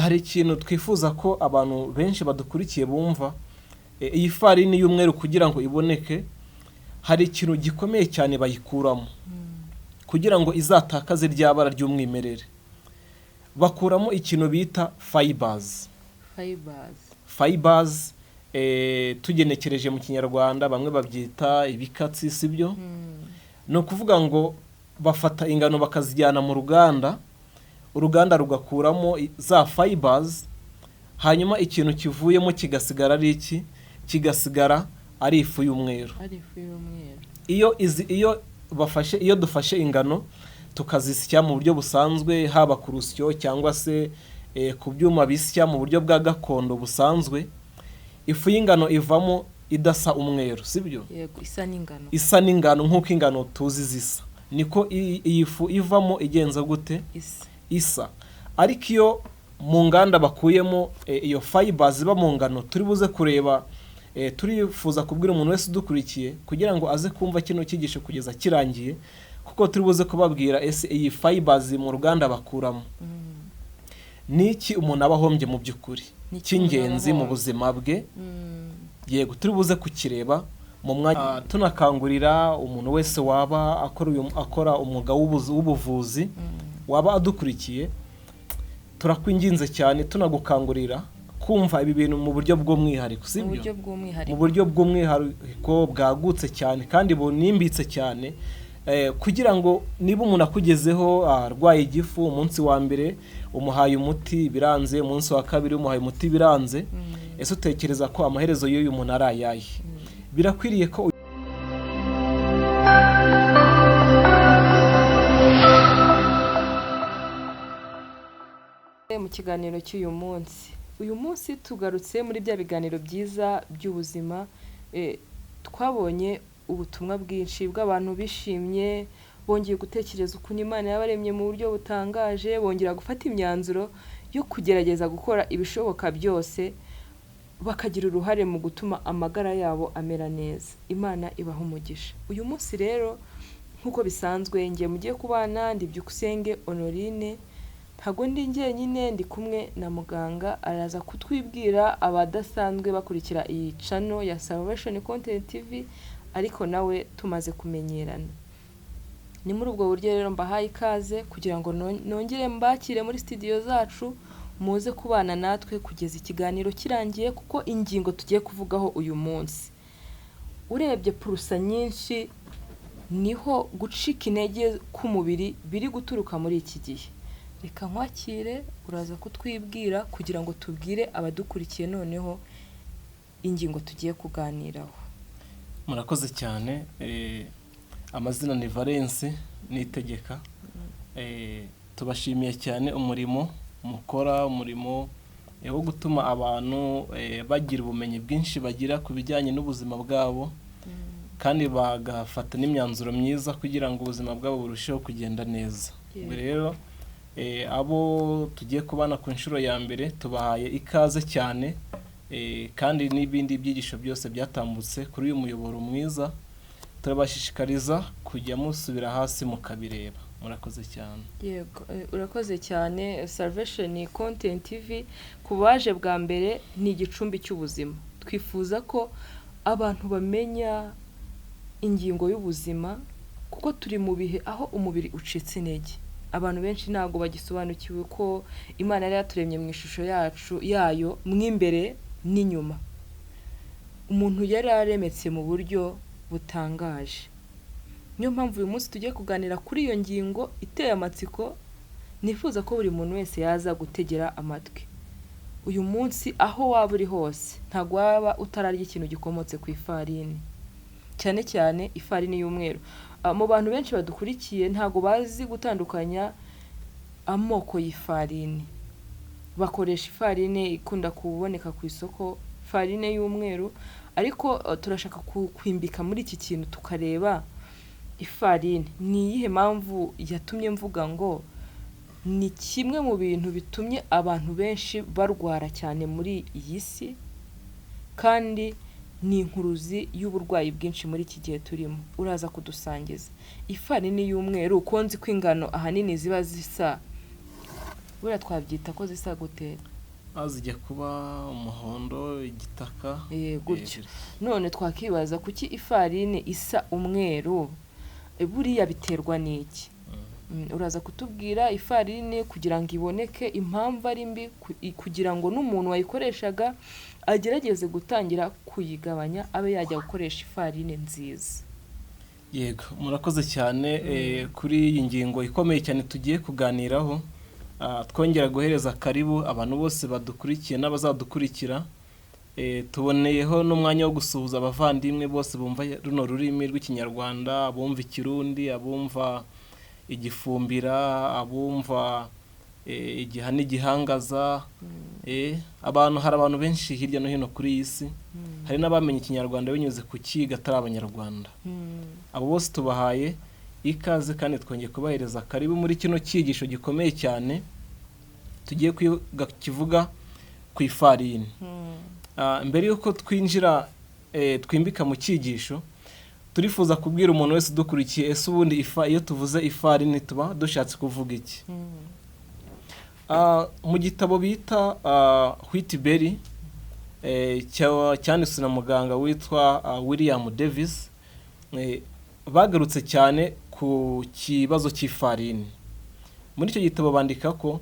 Hari ikintu twifuza ko abantu benshi badukurikiye bumva. Iyi farini y'umweru kugira ngo iboneke, hari ikintu gikomeye cyane bayikuramo kugira ngo izatakaze rya bara ry'umwimerere. Bakuramo ikintu bita fibers. Fibers. Fibers, tugenekereje mu Kinyarwanda bamwe babyita ibikatsi, sibyo? Ni ukuvuga ngo bafata ingano bakazijyana mu ruganda, uruganda rugakuramo za fibers, hanyuma ikintu kivuyemo kigasigara ari iki? Kigasigara ari ifu y'umweru. Ari ifu y'umweru. Iyo izi iyo bafashe iyo dufashe ingano tukazisya mu buryo busanzwe, haba ku rusyo cyangwa se ku byuma bisya mu buryo bwa gakondo busanzwe, ifu y'ingano ivamo idasa umweru, sibyo? Yego, isa n'ingano. Isa n'ingano, nk'uko ingano tuzi zisa, niko iyi fu ivamo igenza gute? Isa. Isa. Ariko iyo mu nganda bakuyemo iyo fibers ziba mu ngano, turi buze kureba, turifuza kubwira umuntu wese udukurikiye kugira ngo aze kumva kino cyigisho kugeza kirangiye, kuko turi buze kubabwira ese iyi fibers mu ruganda bakuramo ni iki umuntu aba ahombye mu by'ukuri Ni iki umuntu aba cy'ingenzi mu ahombye? buzima bwe. Yego, turi buze kukireba mu mwanya. Tunakangurira umuntu wese waba akora umwuga w'ubuvuzi, waba adukurikiye, turakwinginze cyane, tunagukangurira kumva ibi bintu mu buryo bw'umwihariko, Mu sibyo? buryo Mu bw'umwihariko. buryo bw'umwihariko bwagutse cyane kandi bunimbitse cyane, kugira ngo niba umuntu akugezeho arwaye igifu, umunsi wa mbere umuhaye umuti biranze, umunsi wa kabiri umuhaye umuti biranze, ese utekereza ko amaherezo y'uyu muntu ari ayahe? Birakwiriye ko Mu kiganiro cy'uyu munsi, uyu munsi tugarutse muri bya biganiro byiza by'ubuzima. Twabonye ubutumwa bwinshi bw'abantu bishimye, bongeye gutekereza ukuntu Imana yabaremye mu buryo butangaje, bongera gufata imyanzuro yo kugerageza gukora ibishoboka byose bakagira uruhare mu gutuma amagara yabo amera neza. Imana ibaha umugisha. Uyu munsi rero, nk'uko bisanzwe, ngiye mugiye kubana ndi Byukusenge Honorine. Ntabwo ndi njyenyine, ndi kumwe na muganga, araza kutwibwira abadasanzwe bakurikira iyi channel ya Salvation Content TV, ariko nawe tumaze kumenyerana. Ni muri ubwo buryo rero mbahaye ikaze kugira ngo nongere mbakire muri studio zacu, muze kubana natwe kugeza ikiganiro kirangiye, kuko ingingo tugiye kuvugaho uyu munsi, urebye pourcent nyinshi niho gucika intege k'umubiri biri guturuka muri iki gihe. Reka nkwakire, uraza kutwibwira kugira ngo tubwire abadukurikiye noneho ingingo tugiye kuganiraho. Murakoze cyane. Amazina ni Valence Nitegeka. Tubashimiye cyane umurimo mukora, umurimo wo gutuma abantu bagira ubumenyi bwinshi bagira ku bijyanye n'ubuzima bwabo, kandi bagafata n'imyanzuro myiza kugira ngo ubuzima bwabo burusheho kugenda neza. Ubwo rero abo tugiye kubana ku nshuro ya mbere, tubahaye ikaze cyane, kandi n'ibindi byigisho byose byatambutse kuri uyu muyoboro mwiza, turabashishikariza kujya musubira hasi mukabireba. Murakoze cyane. Yego, urakoze cyane. Salvation Content TV, ku baje bwa mbere, ni igicumbi cy'ubuzima. Twifuza ko abantu bamenya ingingo y'ubuzima, kuko turi mu bihe aho umubiri ucitse intege. Abantu benshi ntabwo bagisobanukiwe ko Imana yari yaturemye mu ishusho yacu yayo, mo imbere n'inyuma. Umuntu yari aremetse mu buryo butangaje. Niyo mpamvu uyu munsi tugiye kuganira kuri iyo ngingo iteye amatsiko, nifuza ko buri muntu wese yaza gutegera amatwi uyu munsi. Aho waba uri hose, ntabwo waba utararya ikintu gikomotse ku ifarini, cyane cyane ifarini y'umweru. Mu bantu benshi badukurikiye ntabwo bazi gutandukanya amoko y'ifarini. Bakoresha ifarine ikunda kuboneka ku isoko, farine y'umweru, ariko turashaka kwimbika muri iki kintu, tukareba ifarini ni iyihe mpamvu yatumye mvuga ngo ni kimwe mu bintu bitumye abantu benshi barwara cyane muri iyi si, kandi ni inkuruzi y'uburwayi bwinshi muri iki gihe turimo. Uraza kudusangiza ifarini y'umweru, ko nzi ko ingano ahanini ziba zisa. Buriya twabyita ko zisa gute? Zijya kuba umuhondo, igitaka. Gutyo. None twakibaza kuki ifarini isa umweru? Buriya biterwa n'iki? Uraza kutubwira ifarini kugira ngo iboneke, impamvu ari mbi, kugira ngo n'umuntu wayikoreshaga agerageze gutangira kuyigabanya, abe yajya gukoresha ifarini nziza. Yego, murakoze cyane kuri iyi ngingo ikomeye cyane tugiye kuganiraho. Twongera guhereza karibu abantu bose badukurikiye n'abazadukurikira. Tuboneyeho n'umwanya wo gusuhuza abavandimwe bose bumva runo rurimi rw'Ikinyarwanda, abumva Ikirundi, abumva Igifumbira, abumva igiha n'igihangaza. Abantu, hari abantu benshi hirya no hino kuri iyi si, hari n'abamenye Ikinyarwanda binyuze ku kiga atari Abanyarwanda. Abo bose tubahaye ikaze kandi twongeye kubahereza karibu muri kino cyigisho gikomeye cyane tugiye kwiga kivuga ku ifarini. Mbere y'uko twinjira twimbika mu cyigisho, turifuza kubwira umuntu wese udukurikiye: ese ubundi iyo tuvuze ifarini tuba dushatse kuvuga iki? Mu gitabo bita Wheatberry, cyanditswe na muganga witwa William Davis, bagarutse cyane ku kibazo cy'ifarini. Muri icyo gitabo bandika ko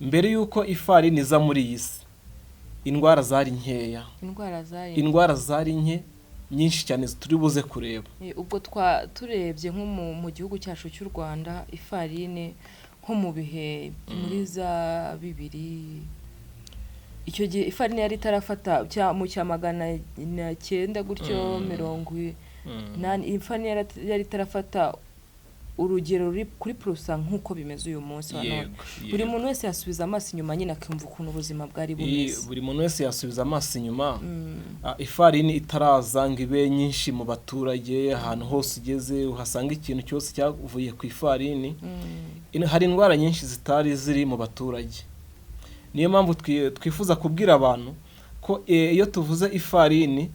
mbere y'uko ifarini iza muri iyi si, indwara zari nkeya. Indwara zari Indwara zari nke, nyinshi cyane turi buze kureba. Ubwo turebye nko mu gihugu cyacu cy'u Rwanda, ifarine nko mu bihe muri za 2000, icyo gihe ifarine yari itarafata mu cya 900 gutyo, 80, ifarine yari itarafata urugero ruri kuri purusa nk'uko bimeze uyu munsi wa none. Buri muntu wese yasubiza amaso inyuma nyine akumva ukuntu ubuzima bwari bumeze. Buri muntu wese yasubiza amaso inyuma, ifarini itaraza ngo ibe nyinshi mu baturage, ahantu hose ugeze uhasanga ikintu cyose cyavuye ku ifarini. Hari indwara nyinshi zitari ziri mu baturage. Niyo mpamvu twifuza kubwira abantu ko iyo tuvuze ifarini,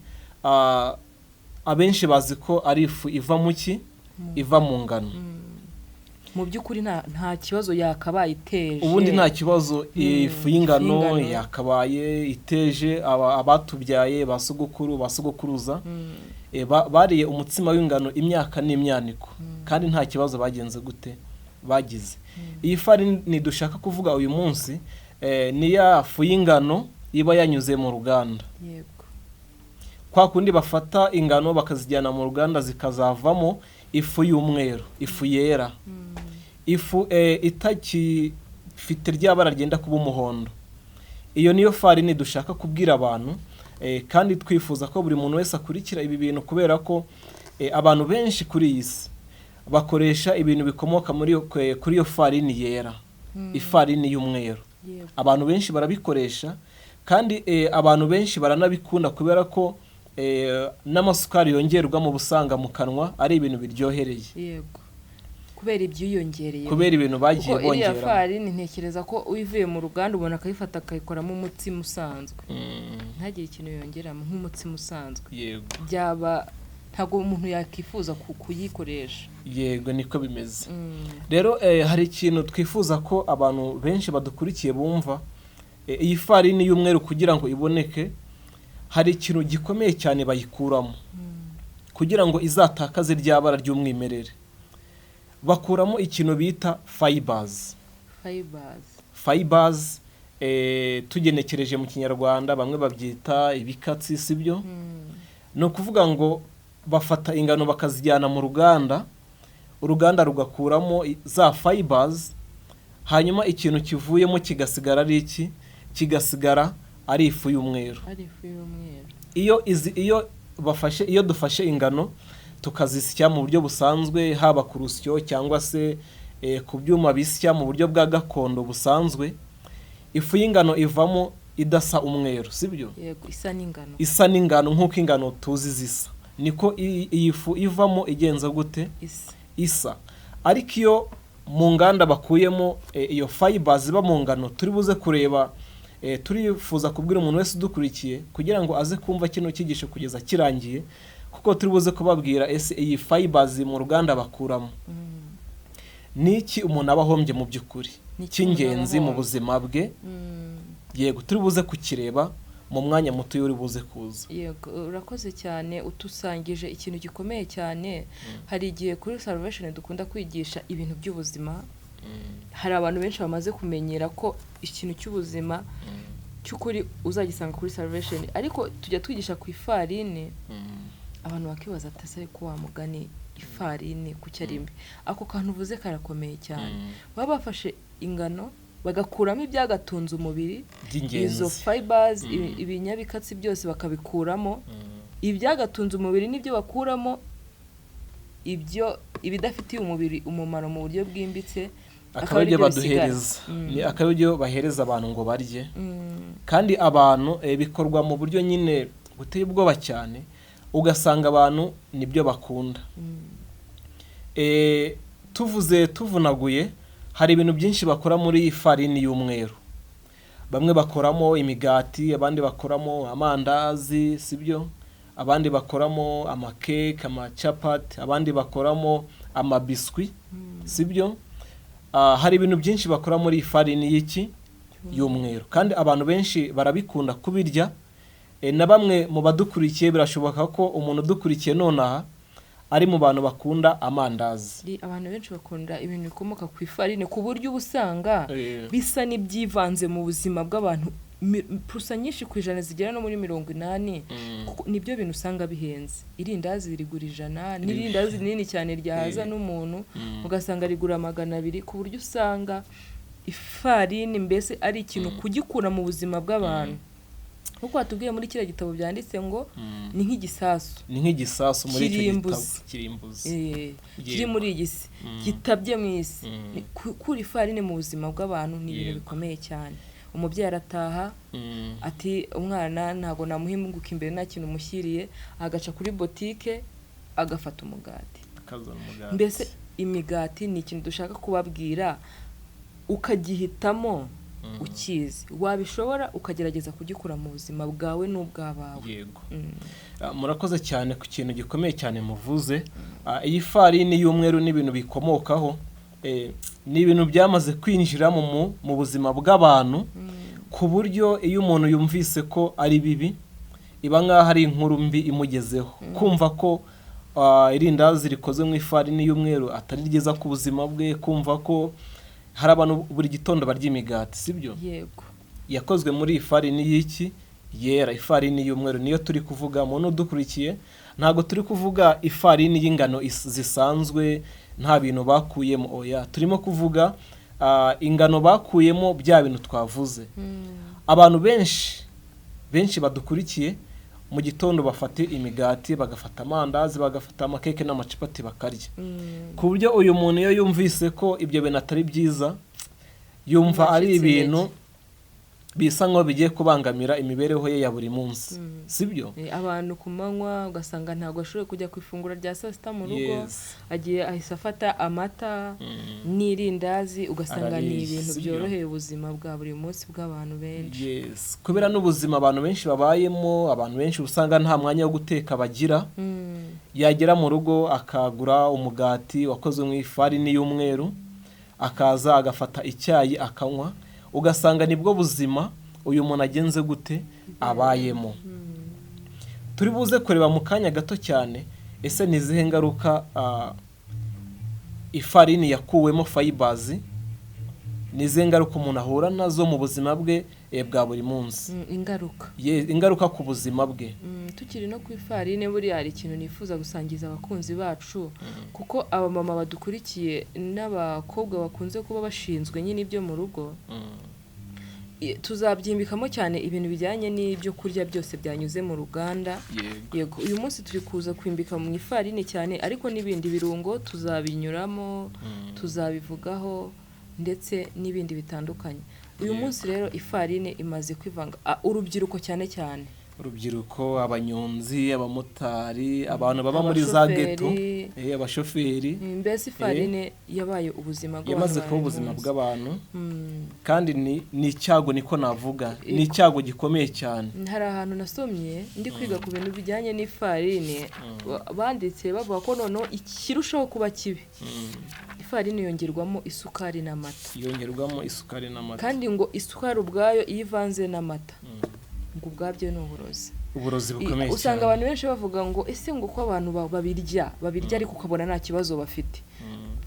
abenshi bazi ko ari ifu iva mu ki? Iva mu ngano. Mu by'ukuri nta kibazo yakabaye iteje. Ubundi nta kibazo ifu y'ingano y'ingano yakabaye iteje. Abatubyaye, ba sogokuru, ba sogokuruza, bariye umutsima w'ingano imyaka n'imyaniko, kandi nta kibazo bagenze gute bagize. Iyi farini dushaka kuvuga uyu munsi ni ya fu y'ingano iba yanyuze mu ruganda, kwa kundi bafata ingano bakazijyana mu ruganda zikazavamo ifu y'umweru, ifu yera, ifu itakifite rya bara ryenda kuba umuhondo. Iyo niyo farini dushaka kubwira abantu, kandi twifuza ko buri muntu wese akurikira ibi bintu, kubera ko abantu benshi kuri iyi si bakoresha ibintu bikomoka kuri iyo farini yera, ifarini y'umweru. Abantu benshi barabikoresha kandi abantu benshi baranabikunda, kubera ko n'amasukari yongerwa mu busanga mu kanwa ari ibintu biryohereye. Yego, kubera ibyiyongereye. Kubera ibintu bagiye Kuko iriya bongeramo. farini, ntekereza ko uyivuye mu ruganda ubona akayifata akayikoramo umutsima usanzwe, ntagire ikintu yongeramo, nk'umutsima usanzwe. Byaba ntabwo umuntu yakifuza kuyikoresha. Yego, niko bimeze. Rero hari ikintu twifuza ko abantu benshi badukurikiye bumva. Iyi farini y'umweru kugira ngo iboneke, hari ikintu gikomeye cyane bayikuramo kugira ngo izatakaze rya bara ry'umwimerere. Bakuramo ikintu bita fibers. Fibers. Fibers, tugenekereje mu Kinyarwanda bamwe babyita ibikatsi, sibyo? Ni ukuvuga ngo bafata ingano bakazijyana mu ruganda, uruganda rugakuramo za fibers, hanyuma ikintu kivuyemo kigasigara ari iki? Kigasigara ari ifu y'umweru. Ari ifu y'umweru. Iyo izi iyo bafashe iyo dufashe ingano tukazisya mu buryo busanzwe, haba ku rusyo cyangwa se ku byuma bisya mu buryo bwa gakondo busanzwe, ifu y'ingano ivamo idasa umweru, sibyo? Yego, isa n'ingano. Isa n'ingano, nk'uko ingano tuzi zisa, niko iyi fu ivamo igenza gute? Isa. Isa. Ariko iyo mu nganda bakuyemo iyo fibers ziba mu ngano, turi buze kureba, turifuza kubwira umuntu wese udukurikiye kugira ngo aze kumva kino cyigisho kugeza kirangiye, kuko turi buze kubabwira ese iyi fibers mu ruganda bakuramo ni iki umuntu aba ahombye mu by'ukuri. Ni kimwe cy'ingenzi mu n'abahomba. buzima bwe. Yego, turi buze kukireba mu mwanya muto uri buze kuza. Yego, urakoze cyane, utusangije ikintu gikomeye cyane. Hari igihe kuri Salvation dukunda kwigisha ibintu by'ubuzima. Hari abantu benshi bamaze kumenyera ko ikintu cy'ubuzima cy'ukuri uzagisanga kuri Salvation, ariko tujya twigisha ku ifarini, abantu bakibaza ati: "Ese ariko wa mugani ifarini kuki ari mbi?" Ako kantu uvuze karakomeye cyane. Baba bafashe ingano bagakuramo ibyagatunze umubiri, by'ingenzi, izo fibers, ibinyabikatsi byose bakabikuramo. Ibyagatunze umubiri nibyo bakuramo, ibyo ibidafitiye umubiri umumaro mu buryo bwimbitse akaba aribyo aribyo bisigara. Baduhereza, ni akaba aribyo bahereza abantu ngo barye. Kandi abantu bikorwa mu buryo nyine buteye ubwoba cyane, ugasanga abantu nibyo bakunda. Tuvuze tuvunaguye, hari ibintu byinshi bakora muri iyi farini y'umweru. Bamwe bakoramo imigati, abandi bakoramo amandazi, sibyo? Abandi bakoramo amakeke, amacapati, abandi bakoramo amabiswi, sibyo? Hari ibintu byinshi bakora muri iyi farini y'iki y'umweru, kandi abantu benshi barabikunda kubirya. Na bamwe mu badukurikiye, birashoboka ko umuntu udukurikiye nonaha ari mu bantu bakunda amandazi. Abantu benshi bakunda ibintu bikomoka ku ifarine, ku buryo uba usanga bisa n'ibyivanze mu buzima bw'abantu. Purusa nyinshi ku ijana zigera no muri 80, kuko nibyo bintu usanga bihenze. Irindazi rigura 100, n'irindazi rinini cyane ryahaza n'umuntu ugasanga rigura 200, ku buryo usanga ifarini mbese ari ikintu kugikura mu buzima bw'abantu, kuko watubwiye muri kiriya gitabo byanditse ngo ni nk'igisasu. Ni nk'igisasu muri icyo gitabo. Kirimbuzi. Kirimbuzi. Kiri muri iyi si, gitabye mu isi. Gukura ifarini mu buzima bw'abantu ni ibintu bikomeye cyane. Umubyeyi arataha ati: "Umwana ntabwo namuha imbuguka imbere nta kintu umushyiriye," agaca kuri botike agafata umugati. Akazana umugati. Mbese imigati ni ikintu dushaka kubabwira, ukagihitamo ukizi, wabishobora ukagerageza kugikura mu buzima bwawe n'ubw'abawe. Yego. Murakoze cyane ku kintu gikomeye cyane muvuze. Iyi farini y'umweru n'ibintu bikomokaho, ni ibintu byamaze kwinjira mu buzima bw'abantu, ku buryo iyo umuntu yumvise ko ari bibi, iba nk'aho ari inkuru mbi imugezeho. Kumva ko irindazi rikoze mu ifarini y'umweru atari ryiza ku buzima bwe, kumva ko hari abantu buri gitondo barya imigati, sibyo? Yego. Yakozwe muri iyi farini y'iki yera, ifarini y'umweru niyo turi kuvuga. Muntu udukurikiye, ntabwo turi kuvuga ifarini y'ingano zisanzwe nta bintu bakuyemo, oya, turimo kuvuga ingano bakuyemo bya bintu twavuze. Abantu benshi benshi badukurikiye mu gitondo bafata imigati, bagafata amandazi, bagafata amakeke n'amacapati bakarya, ku buryo uyu muntu iyo yumvise ko ibyo bintu atari byiza, yumva ari Yacitse ibintu intege. bisa nkaho bigiye kubangamira imibereho ye ya buri munsi, sibyo? Abantu ku manywa ugasanga ntabwo ashoboye kujya ku ifunguro rya saa sita mu rugo, agiye ahise afata amata n'irindazi, ugasanga ni Arariye, ibintu sibyo? byoroheye ubuzima bwa buri munsi bw'abantu benshi. Yes, kubera n'ubuzima abantu benshi babayemo, abantu benshi usanga nta mwanya wo guteka bagira. Yagera mu rugo akagura umugati wakozwe mu ifarini y'umweru, akaza agafata icyayi akanywa, ugasanga nibwo buzima uyu muntu agenze gute abayemo. Turi buze kureba mu kanya gato cyane, ese ni izihe ngaruka ifarini yakuwemo fibers, ni izihe ngaruka umuntu ahura nazo mu buzima bwe bwa buri munsi? Ingaruka. Ingaruka ku buzima bwe. Tukiri no ku ifarine, buriya hari ikintu nifuza gusangiza abakunzi bacu, kuko abamama badukurikiye n'abakobwa bakunze kuba bashinzwe nyine ibyo mu rugo. Tuzabyimbikamo cyane ibintu bijyanye n'ibyo kurya byose byanyuze mu ruganda. Yego, uyu munsi turi kuza kwimbika mu ifarini cyane, ariko n'ibindi birungo tuzabinyuramo, tuzabivugaho, ndetse n'ibindi bitandukanye. Uyu munsi rero ifarine imaze kwivanga, urubyiruko cyane cyane. Urubyiruko, abanyonzi, abamotari, abantu baba muri za geto. Abashoferi. Abashoferi. Mbese ifarine yabaye ubuzima bw'abantu Yamaze ba kuba buri ubuzima munsi. bw'abantu, kandi ni icyago, niko navuga, ni icyago gikomeye cyane. Hari ahantu nasomye ndi kwiga ku bintu bijyanye n'ifarine, banditse bavuga ko noneho ikirushaho kuba kibi Ifarini yongerwamo isukari n'amata. Yongerwamo isukari n'amata. Kandi ngo isukari ubwayo iyo ivanze n'amata, ngo ubwabyo ni uburozi. Uburozi bukomeye Usanga cyane. abantu benshi bavuga ngo ese ngo ko abantu babirya ariko ukabona nta kibazo bafite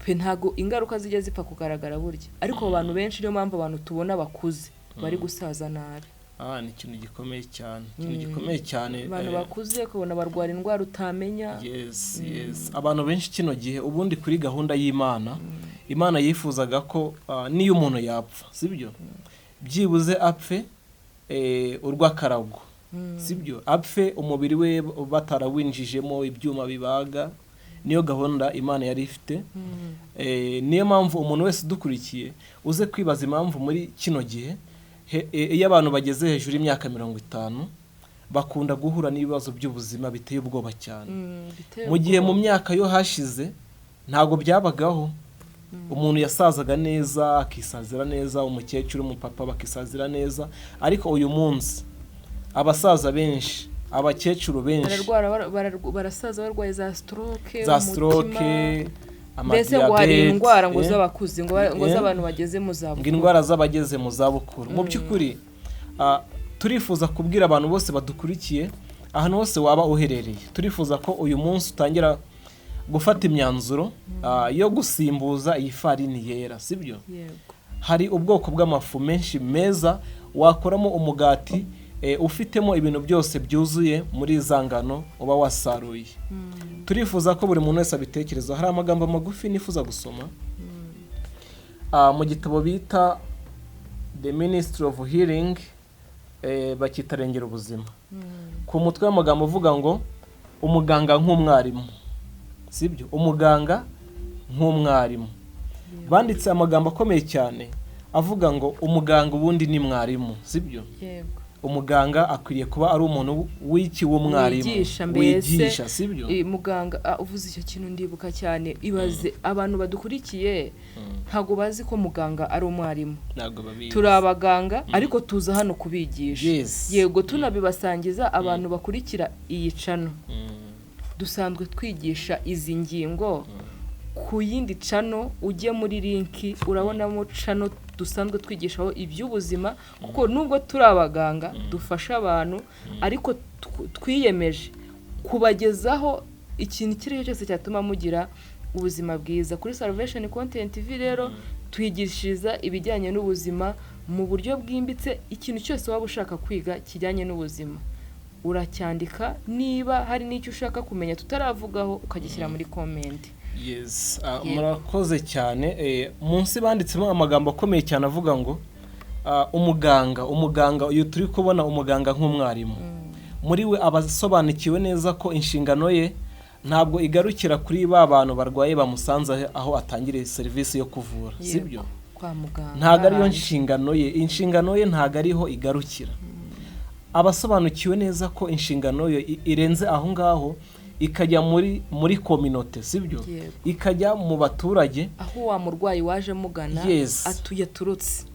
pe, ntago ingaruka zijya zipfa kugaragara burya. Ariko abo bantu benshi, niyo mpamvu abantu tubona bakuze bari gusaza nabi. Ah, ni ikintu gikomeye cyane, ikintu gikomeye cyane. Abantu bakuze ukabona barwara indwara utamenya. Yes, abantu benshi kino gihe, ubundi kuri gahunda y'Imana, Imana yifuzaga ko niyo umuntu yapfa, sibyo, byibuze apfe urw'akarago, sibyo, apfe umubiri we batarawinjijemo ibyuma bibaga. Niyo gahunda Imana yari ifite. Niyo mpamvu umuntu wese udukurikiye uze kwibaza impamvu muri kino gihe iyo abantu bageze hejuru y'imyaka 50 bakunda guhura n'ibibazo by'ubuzima biteye ubwoba cyane, Biteye mu gihe mu ubwoba. myaka yo hashize ntabwo byabagaho. Umuntu yasazaga neza, akisazira neza, umukecuru, umupapa bakisazira neza. Ariko uyu munsi abasaza benshi, abakecuru benshi Bararwara, barasaza barwaye za stroke, za umutima. stroke, Mbese ngo hari amadiyabete, indwara ngo z'abakuze, ngo z'abantu bageze mu ngo zabukuru. Indwara z'abageze mu zabukuru. Mu by'ukuri turifuza kubwira abantu bose badukurikiye, ahantu hose waba uherereye, turifuza ko uyu munsi utangira gufata imyanzuro yo gusimbuza iyi farini yera, sibyo? Yego. Hari ubwoko bw'amafu menshi meza wakoramo umugati ufitemo ibintu byose byuzuye muri za ngano uba wasaruye. Turifuza ko buri muntu wese abitekereza. Hari amagambo magufi nifuza gusoma mu gitabo bita The Ministry of Healing, bakita Rengera Ubuzima, ku mutwe w'amagambo uvuga ngo "Umuganga nk'umwarimu", sibyo? Umuganga nk'umwarimu. Banditse amagambo akomeye cyane avuga ngo umuganga ubundi ni mwarimu, sibyo? Yego. Umuganga akwiriye kuba ari umuntu w'iki? W'umwarimu. Wigisha mbese. Wigisha, sibyo? Muganga, uvuze icyo kintu ndibuka cyane. Ibaze, abantu badukurikiye ntabwo bazi ko muganga ari umwarimu. Ntabwo babizi. Turi abaganga, ariko tuza hano kubigisha. Yego, tunabibasangiza abantu bakurikira iyi channel. Dusanzwe twigisha izi ngingo ku yindi channel. Ujye muri link, urabonamo channel dusanzwe twigishaho iby'ubuzima, kuko nubwo turi abaganga dufasha abantu, ariko twiyemeje kubagezaho ikintu icyo ari cyo cyose cyatuma mugira ubuzima bwiza. Kuri Salvation Content TV rero twigishiriza ibijyanye n'ubuzima mu buryo bwimbitse. Ikintu cyose waba ushaka kwiga kijyanye n'ubuzima uracyandika, niba hari n'icyo ushaka kumenya tutaravugaho ukagishyira muri comment. Yes, Yego. murakoze cyane. Munsi banditsemo amagambo akomeye cyane avuga ngo umuganga uyu turi kubona, umuganga nk'umwarimu, muri we aba asobanukiwe neza ko inshingano ye ntabwo igarukira kuri ba bantu barwaye bamusanze aho atangiriye serivisi yo kuvura, sibyo? Kwa muganga Ntabwo ariyo n'ahandi. nshingano ye. Inshingano ye ntabwo ariho igarukira. Aba asobanukiwe neza ko inshingano ye irenze aho ngaho, ikajya muri communauté, sibyo? Yego. Ikajya mu baturage. Aho wa murwayi waje mugana atuye, aturutse.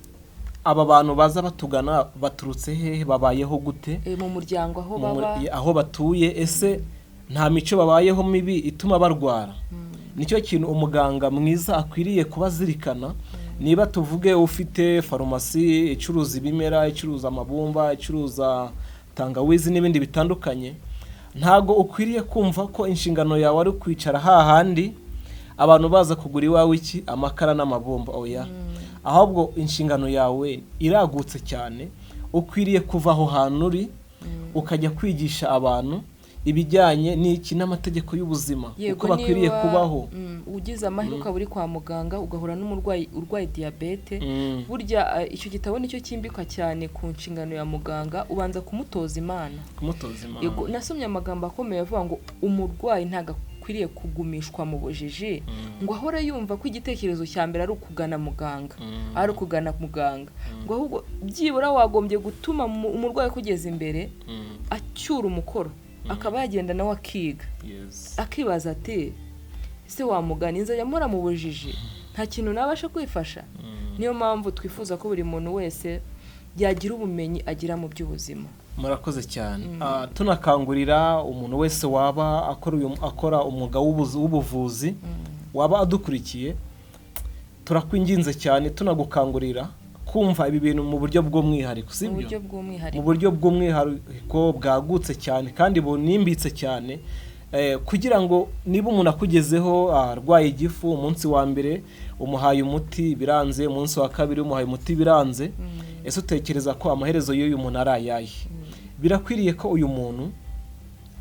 Aba bantu baza batugana baturutse hehe? Babayeho gute? Mu muryango aho Mu baba. Aho batuye, ese nta mico babayeho mibi ituma barwara? Nicyo kintu umuganga mwiza akwiriye kuba azirikana. Niba tuvuge ufite farumasi icuruza ibimera, icuruza amabumba, icuruza tangawizi n'ibindi bitandukanye, ntago ukwiriye kumva ko inshingano yawe ari kwicara hahandi abantu baza kugura iwawe iki? Amakara n'amabumba. Oya, ahubwo inshingano yawe iragutse cyane. Ukwiriye kuva aho hantu uri ukajya kwigisha abantu ibijyanye n'iki? N'amategeko y'ubuzima, uko bakwiriye Niba, kubaho. Ugize amahirwe ukaba uri kwa muganga, ugahura n'umurwayi urwaye diyabete, burya icyo gitabo nicyo cyimbikwa cyane ku nshingano ya muganga. Ubanza kumutoza Imana. Kumutoza Imana. Yego, nasomye amagambo akomeye avuga ngo umurwayi ntabwo akwiriye kugumishwa mu bujiji, ngo ahore yumva ko igitekerezo cya mbere ari ukugana muganga, ari ukugana muganga, ngo ahubwo byibura wagombye gutuma umurwayi akugeza imbere acyura umukoro, akaba yagenda nawe akiga, akibaza ati: "Ese wamugana inzajya mpora mu bujiji, nta kintu nabasha kwifasha?" Niyo mpamvu twifuza ko buri muntu wese yagira ubumenyi agira mu by'ubuzima. Murakoze cyane. Tunakangurira umuntu wese waba akora umwuga w'ubuvuzi, waba adukurikiye. Turakwinginze cyane, tunagukangurira kumva ibi bintu mu buryo bw'umwihariko, Mu sibyo? buryo Mu bw'umwihariko. buryo bw'umwihariko bwagutse cyane kandi bunimbitse cyane, kugira ngo niba umuntu akugezeho arwaye igifu, umunsi wa mbere umuhaye umuti biranze, umunsi wa kabiri umuhaye umuti biranze, ese utekereza ko amaherezo y'uyu muntu ari ayahe? Birakwiriye ko uyu muntu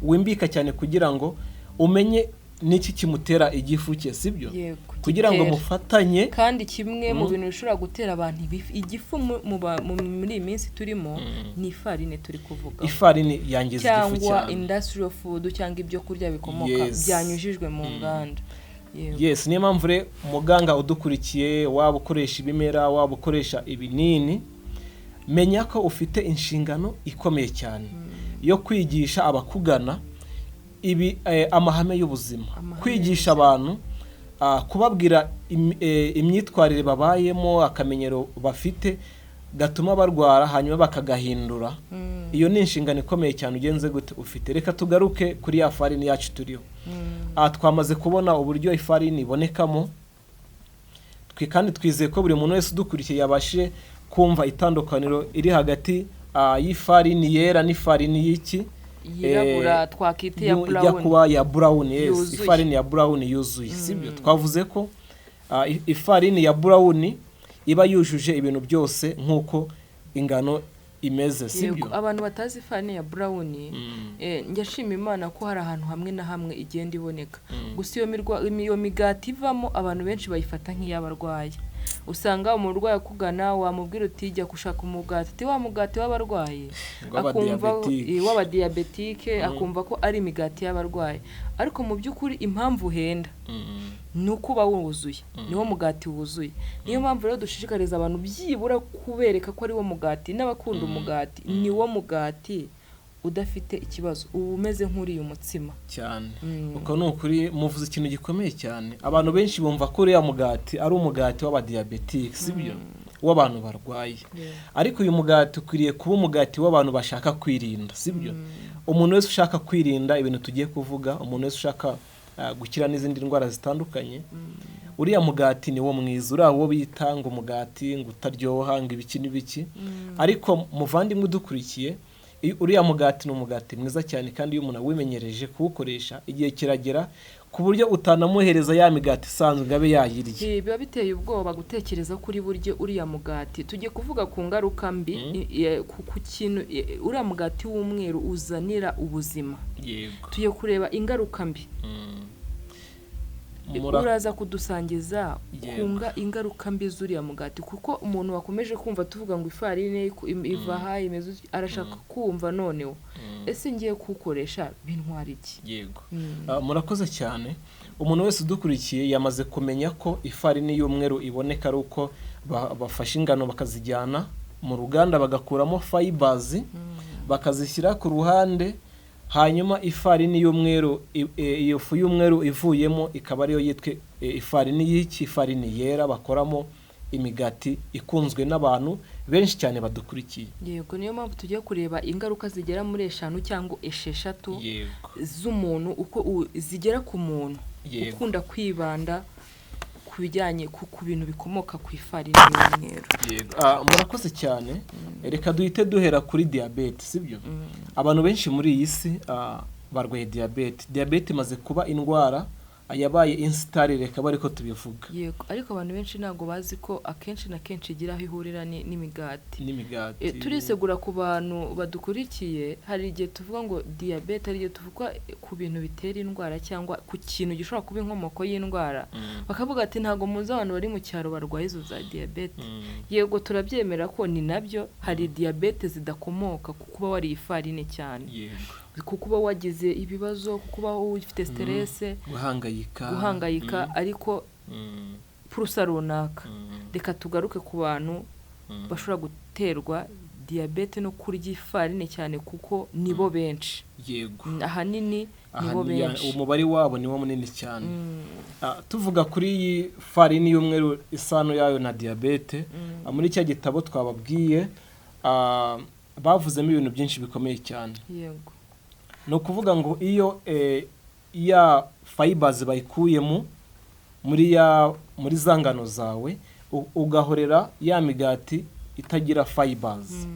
wimbika cyane kugira ngo umenye n'iki kimutera igifu cye, sibyo? Yego, Kugira ngo gitera. mufatanye. Kandi kimwe mu bintu bishobora gutera abantu igifu muri iyi minsi turimo ni ifarine turi kuvuga. Ifarini yangiza igifu Cyangwa cyane. industrial food, cyangwa ibyo kurya bikomoka byanyujijwe mu nganda. Yego. Yes, niyo mpamvu rero muganga udukurikiye, waba ukoresha ibimera, waba ukoresha ibinini, menya ko ufite inshingano ikomeye cyane yo kwigisha abakugana ibi amahame y'ubuzima, Amahame kwigisha abantu, kubabwira imyitwarire babayemo, akamenyero bafite gatuma barwara, hanyuma bakagahindura. Iyo ni inshingano ikomeye cyane ugenze gute ufite. Reka tugaruke kuri ya farini yacu turiho. Twamaze kubona uburyo ifarini ibonekamo. Twe kandi twizeye ko buri muntu wese udukurikiye yabashije kumva itandukaniro iri hagati y'ifarini yera n'ifarini y'iki? Yirabura, twakita iya Ijya brown. kuba ya brown, yes. Yuzuye. Ifarini ya brown yuzuye, sibyo? Twavuze ko ifarini ya brown iba yujuje ibintu byose nk'uko ingano imeze, sibyo? Yego, abantu batazi ifarini ya brown, njya nshima Imana ko hari ahantu hamwe na hamwe igenda iboneka. Gusa iyo migati ivamo, abantu benshi bayifata nk'iy'abarwayi. Usanga umurwayi akugana, wamubwira uti jya gushaka umugati, uti wa mugati w'abarwayi, akumva W'abadiyabetike. W'abadiyabetike, akumva ko ari imigati y'abarwayi. Ariko mu by'ukuri impamvu uhenda ni uko uba wuzuye, niwo mugati wuzuye. Niyo mpamvu rero dushishikariza abantu byibura kubereka ko ari wo mugati, n'abakunda umugati, ni wo mugati udafite ikibazo, uba umeze nk'uriye umutsima. Cyane. Uko ni ukuri, muvuze ikintu gikomeye cyane. Abantu benshi bumva ko uriya mugati ari umugati w'abadiyabetike, sibyo, w'abantu barwaye. Ariko uyu mugati ukwiriye kuba umugati w'abantu bashaka kwirinda, sibyo? Umuntu wese ushaka kwirinda ibintu tugiye kuvuga, umuntu wese ushaka gukira n'izindi ndwara zitandukanye, uriya mugati ni wo mwiza. Uriya wo bita ngo umugati ngo utaryoha, ngo ibiki n'ibiki, ariko muvandimwe udukurikiye, uriya mugati ni umugati mwiza cyane, kandi iyo umuntu awimenyereje kuwukoresha, igihe kiragera ku buryo utanamuhereza ya migati isanzwe ngo abe yayirya. Biba biteye ubwoba gutekereza kuri buryo uriya mugati. Tugiye kuvuga ku ngaruka mbi ku kintu uriya mugati w'umweru uzanira ubuzima. Tugiye kureba ingaruka mbi. Uraza kudusangiza ku ingaruka mbi z'uriya mugati, kuko umuntu wakomeje kumva tuvuga ngo ifarine iva aha imeze utya, arashaka kumva noneho ese ngiye kuwukoresha bintwara iki? Yego. Murakoze cyane. Umuntu wese udukurikiye yamaze kumenya ko ifarini y'umweru iboneka ari uko bafashe ingano bakazijyana mu ruganda, bagakuramo fibers, bakazishyira ku ruhande, hanyuma ifarini y'umweru iyo fu y'umweru ivuyemo ikaba ariyo yitwa ifarini y'iki? Ifarini yera bakoramo imigati ikunzwe n'abantu benshi cyane badukurikiye. Yego, niyo mpamvu tugiye kureba ingaruka zigera muri eshanu cyangwa esheshatu z'umuntu, uko zigera ku muntu ukunda kwibanda ku bijyanye ku bintu bikomoka ku ifarini y'umweru. Yego. Murakoze cyane. Reka duhite duhera kuri diyabete, sibyo? Abantu benshi muri iyi si barwaye diyabete. Diyabete imaze kuba indwara yabaye insitari, reka bari ko tubivuga. Yego, ariko abantu benshi ntabwo bazi ko akenshi na kenshi igira aho ihurira n'imigati. N'imigati. Turisegura ku bantu badukurikiye. Hari igihe tuvuga ngo diyabete, hari igihe tuvuga ku bintu bitera indwara cyangwa ku kintu gishobora kuba inkomoko y'indwara, bakavuga ati ntabwo muzi abantu bari mu cyaro barwaye izo za diyabete. Yego, turabyemera ko ni nabyo, hari diyabete zidakomoka ku kuba wariye ifarine cyane, ku kuba wagize ibibazo, ku kuba ufite stress, Guhangayika. guhangayika, ariko purusa runaka. Reka tugaruke ku bantu bashobora guterwa diyabete no kurya ifarine cyane, kuko nibo benshi. Ahanini nibo Aha benshi. Umubare wabo niwo munini cyane. Tuvuga kuri iyi farini y'umweru, isano yayo na diyabete, muri cya gitabo twababwiye, bavuzemo ibintu byinshi bikomeye cyane. Ni ukuvuga ngo iyo ya fibers bayikuyemo muri za ngano zawe, ugahorera ya migati itagira fibers.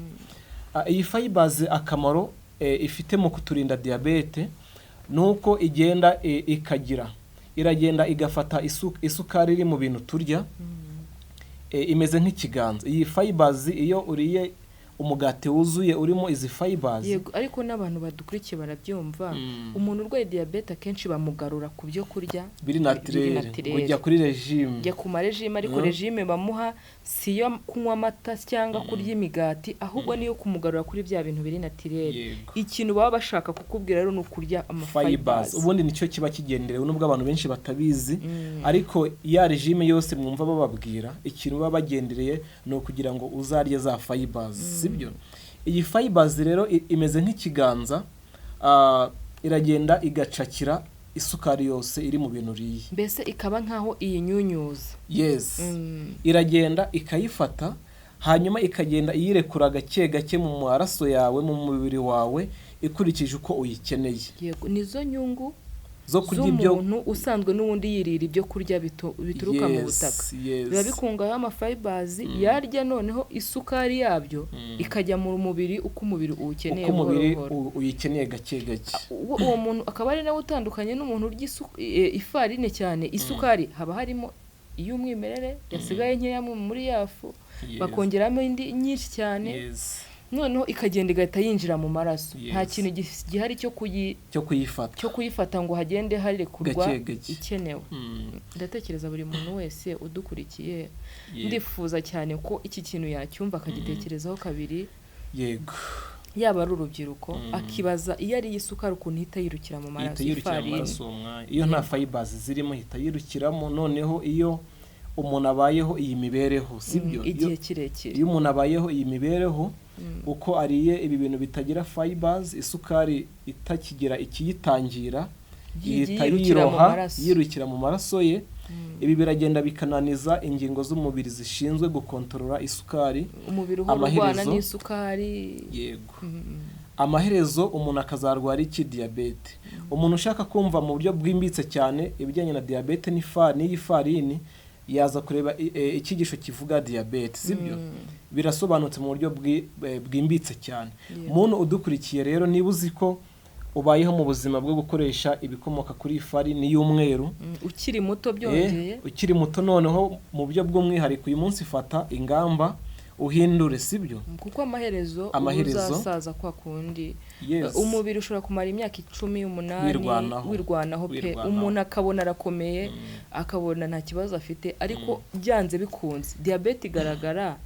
Iyi fibers akamaro ifite mu kuturinda diyabete ni uko igenda ikagira iragenda igafata isukari iri mu bintu turya, imeze nk'ikiganza. Iyi fibers, iyo uriye umugati wuzuye urimo izi fibers. Yego, ariko n'abantu badukurikiye barabyumva. Umuntu urwaye diyabete akenshi bamugarura ku byo kurya biri naturel. Naturel. Ujya kuri régime. Jya ku marégime, ariko régime bamuha si iyo kunywa amata cyangwa kurya imigati, ahubwo niyo kumugarura kuri bya bintu biri naturel. Ikintu baba bashaka kukubwira rero ni ukurya fibers. Amafibers. Ubundi nicyo kiba kigenderewe, nubwo abantu benshi batabizi, ariko ya régime yose mwumva bababwira, ikintu baba bagendereye ni ukugira ngo uzarye za fibers, sibyo? Iyi fibers rero imeze nk'ikiganza, iragenda igacakira isukari yose iri mu bintu uriye. Mbese ikaba nk'aho iyinyunyuza. Yes. Iragenda ikayifata, hanyuma ikagenda iyirekura gake gake mu maraso yawe, mu mubiri wawe, ikurikije uko uyikeneye. Yego, nizo nyungu zo kurya ibyo z'umuntu usanzwe n'ubundi yirira ibyo kurya bituruka mu butaka. Biba bikungahayeho amafibers, yarya noneho isukari yabyo ikajya mu mubiri uko umubiri uwukeneye, uko umubiri buhoro buhoro. Uyikeneye gake gake. Uwo muntu akaba ari nawe utandukanye n'umuntu urya ifarine cyane. Isukari haba harimo iy'umwimerere yasigaye nkeya muri ya fu, bakongeramo indi nyinshi cyane, noneho ikagenda igahita yinjira mu maraso. Nta kintu gihari cyo cyo kuyifata. Cyo kuyifata ngo hagende harekurwa gake gake. ikenewe. Ndatekereza buri muntu wese udukurikiye, ndifuza cyane ko iki kintu yacyumva akagitekerezaho kabiri, yaba ari urubyiruko, akibaza iyo ariye isukari ukuntu ihita yirukira mu ihita maraso, yirukira mu ifarini. maraso uwo mwanya. Iyo nta fibers zirimo ihita yirukiramo. Noneho iyo umuntu abayeho iyi mibereho, sibyo? Igihe kirekire. Iyo umuntu abayeho iyi mibereho, uko ariye ibi bintu bitagira fibers, isukari itakigira ikiyitangira, ihita yirukira mu yiroha maraso. Yirukira mu maraso ye. Ibi biragenda bikananiza ingingo z'umubiri zishinzwe gukontorora isukari. Umubiri uhora urwana Amaherezo n'isukari. Yego. Amaherezo umuntu akazarwara iki? Diyabete. Umuntu ushaka kumva mu buryo bwimbitse cyane ibijyanye na diyabete n'iyi farini, yaza kureba icyigisho kivuga diyabete, sibyo? Birasobanutse mu buryo bwimbitse cyane. Muntu udukurikiye rero, niba uzi ko ubayeho mu buzima bwo gukoresha ibikomoka kuri ifarini y'umweru, Ukiri muto byongeye. Ukiri muto noneho mu buryo bw'umwihariko, uyu munsi fata ingamba uhindure, sibyo? Kuko amaherezo Amaherezo. uzasaza kwa kundi. Umubiri ushobora kumara imyaka 10, 8 Wirwanaho. wirwanaho pe. Wirwanaho. Umuntu akabona arakomeye, akabona nta kibazo afite, ariko byanze bikunze diyabete igaragara.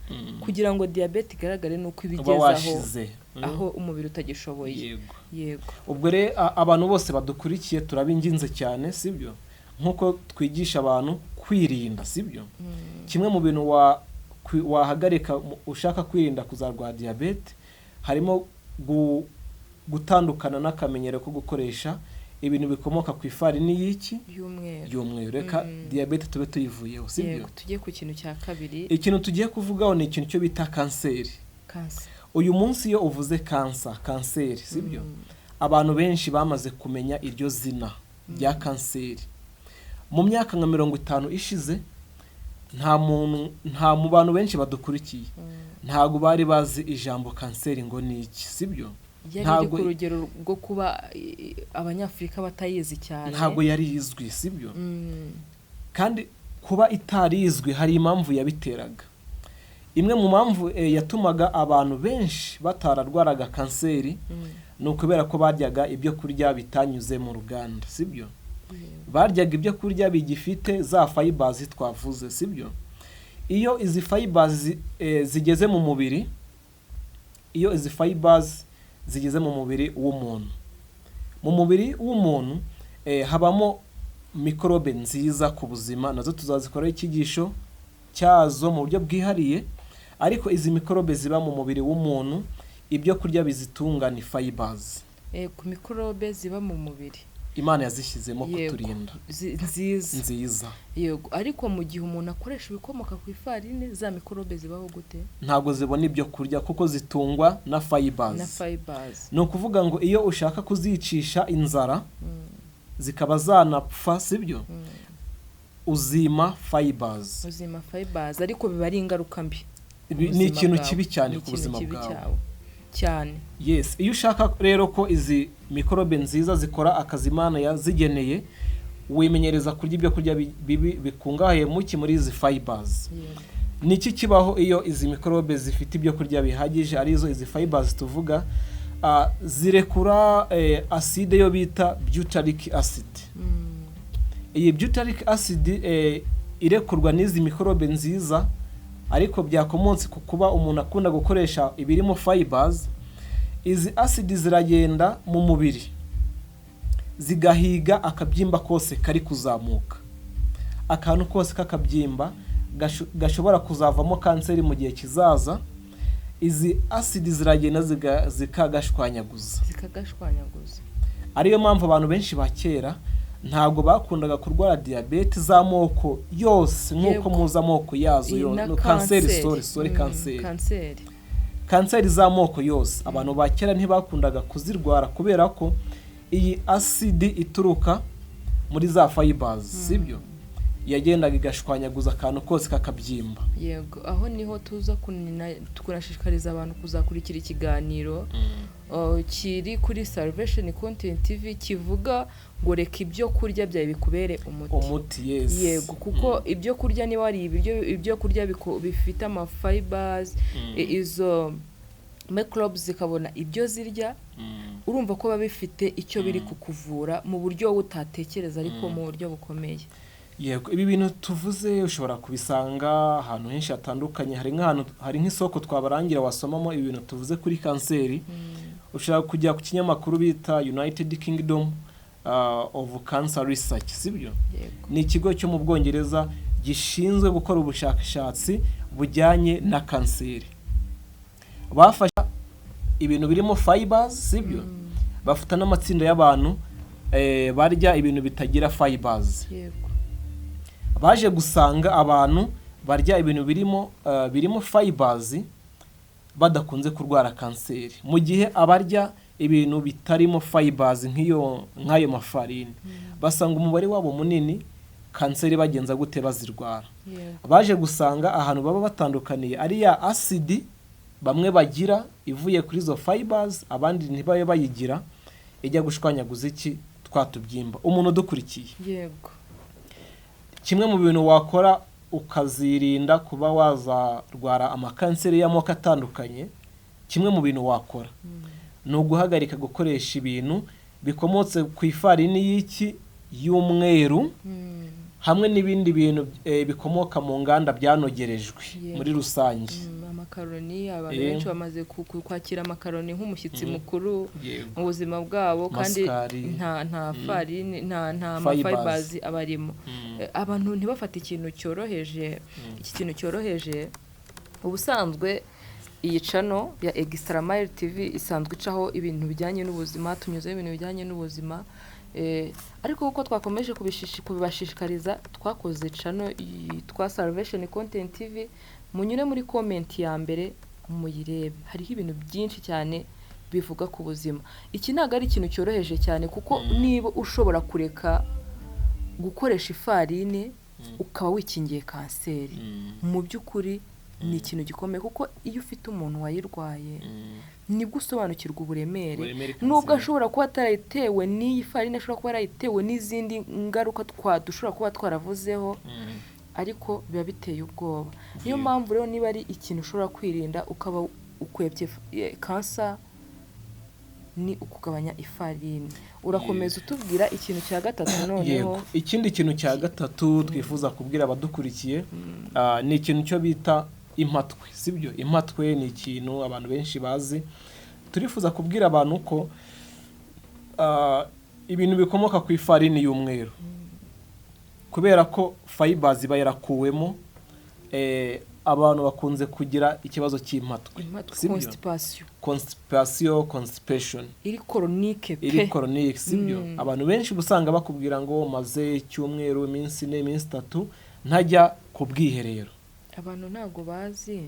Kugira ngo diyabete igaragare ni uko iba uba igeze aho washize. Aho umubiri utagishoboye. Yego. Ubwo rero abantu bose badukurikiye turabinginze cyane, sibyo? Nk'uko twigisha abantu kwirinda, sibyo? Kimwe mu bintu wahagarika ushaka kwirinda kuzarwara diyabete harimo gutandukana n'akamenyero ko gukoresha ibintu bikomoka ku ifarini y'iki? Y'umweru. Y'umweru. Reka diyabete tube tuyivuyeho, sibyo? Yego, tujye ku kintu cya kabiri. Ikintu tugiye kuvugaho ni ikintu cyo bita kanseri. Kansa. Uyu munsi iyo uvuze kanseri, sibyo, abantu benshi bamaze kumenya iryo zina rya kanseri. Mu myaka nka 50 ishize, nta muntu, nta mu bantu benshi badukurikiye, ntabwo bari bazi ijambo kanseri ngo ni iki, sibyo? Yari iri ku rugero rwo kuba Abanyafurika batayizi cyane. Ntabwo yari izwi, sibyo? Kandi kuba itarizwi hari impamvu yabiteraga. Imwe mu mpamvu yatumaga abantu benshi batararwaraga kanseri ni ukubera ko baryaga ibyo kurya bitanyuze mu ruganda, sibyo? Baryaga ibyo kurya bigifite za fibers twavuze, sibyo? Iyo izi fibers zigeze mu mubiri, iyo izi fibers zigeze mu mubiri w'umuntu, mu mubiri w'umuntu habamo mikorobe nziza ku buzima, nazo tuzazikoraho icyigisho cyazo mu buryo bwihariye. Ariko izi mikorobe ziba mu mubiri w'umuntu, ibyo kurya bizitunga ni fibers. Ku mikorobe ziba mu mubiri. Imana yazishyizemo kuturinda. Nziza. Nziza. Yego, ariko mu gihe umuntu akoresha ibikomoka ku ifarine, za mikorobe zibaho gute? Ntabwo zibona ibyo kurya kuko zitungwa na fibers. Na fibers. Ni ukuvuga ngo iyo ushaka kuzicisha inzara, zikaba zanapfa, sibyo? Uzima fibers. Uzima fibers, ariko biba ari ingaruka mbi ku Ni buzima ikintu bwawe. kibi cyane Ni ku ikintu buzima kibi bwawe. cyawe cyane. Yes, iyo ushaka rero ko izi mikorobe nziza zikora akazi Imana yazigeneye, wimenyereza kurya ibyo kurya bibi bikungahaye muki? Muri izi fibers. Niki kibaho iyo izi mikorobe zifite ibyo kurya bihagije, arizo izi fibers tuvuga? Zirekura acide yo bita butyric acid. Iyi butyric acid irekurwa n'izi mikorobe nziza, ariko byakomotse ku kuba umuntu akunda gukoresha ibirimo fibers, izi acid ziragenda mu mubiri zigahiga akabyimba kose kari kuzamuka, akantu kose k'akabyimba gashobora kuzavamo kanseri mu gihe kizaza. Izi acid ziragenda zikagashwanyaguza. Zikagashwanyaguza. Ariyo mpamvu abantu benshi ba kera ntabwo bakundaga kurwara diyabete z'amoko yose nk'uko muzi amoko yazo. Iyi na No, kanseri, sorry, sorry, kanseri. Kanseri. Kanseri z'amoko yose, abantu ba kera ntibakundaga kuzirwara kubera ko iyi asidi ituruka muri za fibers, sibyo, yagendaga igashwanyaguza akantu kose kakabyimba. Yego, aho niho tuza kunashishikariza abantu kuzakurikira ikiganiro kiri kuri Salvation Content TV kivuga ngo reka ibyo kurya byawe bikubere umuti. Umuti, yes. Yego, kuko ibyo kurya, niba wariye ibiryo, ibyo kurya bifite ama fibers, izo microbes zikabona ibyo zirya, urumva ko biba bifite icyo biri kukuvura mu buryo wowe utatekereza, ariko mu buryo bukomeye. Yego, ibi bintu tuvuze ushobora kubisanga ahantu henshi hatandukanye. Hari nk'ahantu, hari nk'isoko twabarangira wasomamo ibi bintu tuvuze kuri kanseri. Ushobora kujya ku kinyamakuru bita United Kingdom of Cancer Research, sibyo? Yego. Ni ikigo cyo mu Bwongereza gishinzwe gukora ubushakashatsi bujyanye na kanseri. Bafashe ibintu birimo fibers, sibyo, bafata n'amatsinda y'abantu barya ibintu bitagira fibers. Baje gusanga abantu barya ibintu birimo fibers badakunze kurwara kanseri, mu gihe abarya ibintu bitarimo fibers, nk'iyo nk'ayo mafarini, basanga umubare wabo munini kanseri bagenza gute? Bazirwara. Baje gusanga ahantu baba batandukaniye ari ya asidi bamwe bagira ivuye kuri izo fibers, abandi ntibabe bayigira, ijya gushwanyaguza iki? Twa tubyimba. Umuntu udukurikiye, kimwe mu bintu wakora ukazirinda kuba wazarwara amakanseri y'amoko atandukanye, kimwe mu bintu wakora ni uguhagarika gukoresha ibintu bikomotse ku ifarini y'iki? Y'umweru, hamwe n'ibindi bintu bikomoka mu nganda byanogerejwe muri rusange. Amakaroni, abantu benshi bamaze kwakira amakaroni nk'umushyitsi mukuru mu buzima bwabo, kandi Amasukari. nta farini, nta Fibers. ma fibers aba arimo. Abantu ntibafate ikintu cyoroheje, iki kintu cyoroheje. Ubusanzwe iyi channel ya Extra Mile TV isanzwe icaho ibintu bijyanye n'ubuzima, tunyuzeho ibintu bijyanye n'ubuzima, ariko kuko twakomeje kubibashishikariza, twakoze channel yitwa Salvation Content TV. Munyure muri comment ya mbere muyirebe, hariho ibintu byinshi cyane bivuga ku buzima. Iki ntabwo ari ikintu cyoroheje cyane, kuko niba ushobora kureka gukoresha ifarine ukaba wikingiye kanseri, mu by'ukuri ni ikintu gikomeye, kuko iyo ufite umuntu wayirwaye nibwo usobanukirwa uburemere. Uburemere Nubwo kanseri. ashobora kuba atarayitewe n'iyi farine, ashobora kuba yarayitewe n'izindi ngaruka dushobora kuba twaravuzeho, ariko biba biteye ubwoba. Niyo mpamvu rero niba ari ikintu ushobora kwirinda ukaba ukwebye kansa, ni ukugabanya ifarini. Urakomeza utubwira ikintu cya gatatu noneho. Yego, ikindi kintu cya gatatu twifuza kubwira abadukurikiye ni ikintu cyo bita impatwe, sibyo? Impatwe ni ikintu abantu benshi bazi. Turifuza kubwira abantu ko ibintu bikomoka ku ifarini y'umweru, kubera ko fibers iba yarakuwemo, abantu bakunze kugira ikibazo cy'impatwe. Impatwe. Sibyo? Constipation. Constipation, constipation. Iri chronique pe. Iri chronique, sibyo? Abantu benshi uba usanga bakubwira ngo maze icyumweru, iminsi 4, iminsi 3 ntajya ku bwiherero. Abantu ntabwo bazi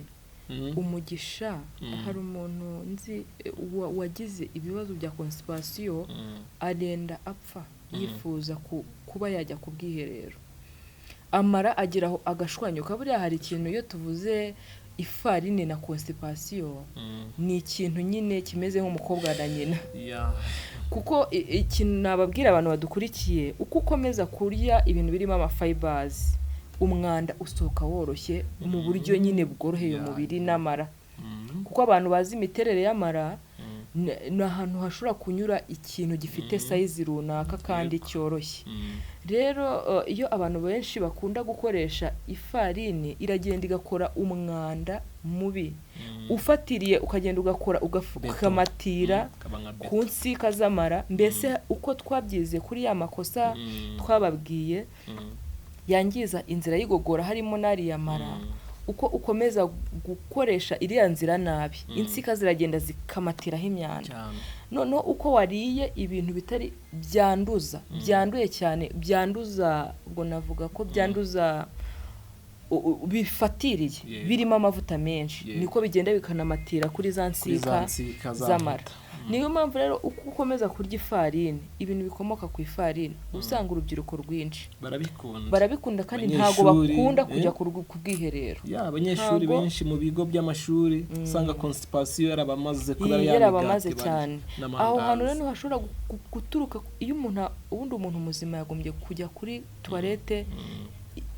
umugisha. Hari umuntu nzi wagize ibibazo bya constipation, arenda apfa yifuza kuba yajya ku bwiherero. Amara ageraho agashwanyuka. Buriya hari ikintu, iyo tuvuze ifarine na constipation, ni ikintu nyine kimeze nk'umukobwa na nyina, kuko ikintu nababwira abantu badukurikiye, uko ukomeza kurya ibintu birimo amafibers, umwanda usohoka woroshye mu buryo nyine bworoheye umubiri n'amara, kuko abantu bazi imiterere y'amara, ni ahantu hashobora kunyura ikintu gifite size runaka kandi cyoroshye. Rero iyo abantu benshi bakunda gukoresha ifarini, iragenda igakora umwanda mubi ufatiriye, ukagenda ugakora Beto. ukamatira Ukaba nka beto. ku nsika z'amara. Mbese uko twabyize kuri ya makosa twababwiye yangiza inzira y'igogora, harimo n'ariya mara, uko ukomeza gukoresha iriya nzira nabi, insika ziragenda zikamatiraho imyanda. Noneho uko wariye ibintu bitari byanduza, byanduye cyane, byanduza, ubwo navuga ko byanduza, bifatiriye, birimo amavuta menshi, niko bigenda bikanamatira kuri za Kuri za nsika nsika z'amara. nkuta. Niyo mpamvu rero uko ukomeza kurya ifarini, ibintu bikomoka ku ifarini, usanga urubyiruko rwinshi Barabikunda. barabikunda, kandi ntabwo Abanyeshuri, bakunda kujya ku bwiherero. Ya, abanyeshuri benshi mu bigo by'amashuri usanga constipation yarabamaze kubera ya Yarabamaze migati barya cyane. n'amandazi. Aho hantu rero niho hashobora guturuka iyo umuntu, ubundi umuntu muzima yagombye kujya kuri toilette,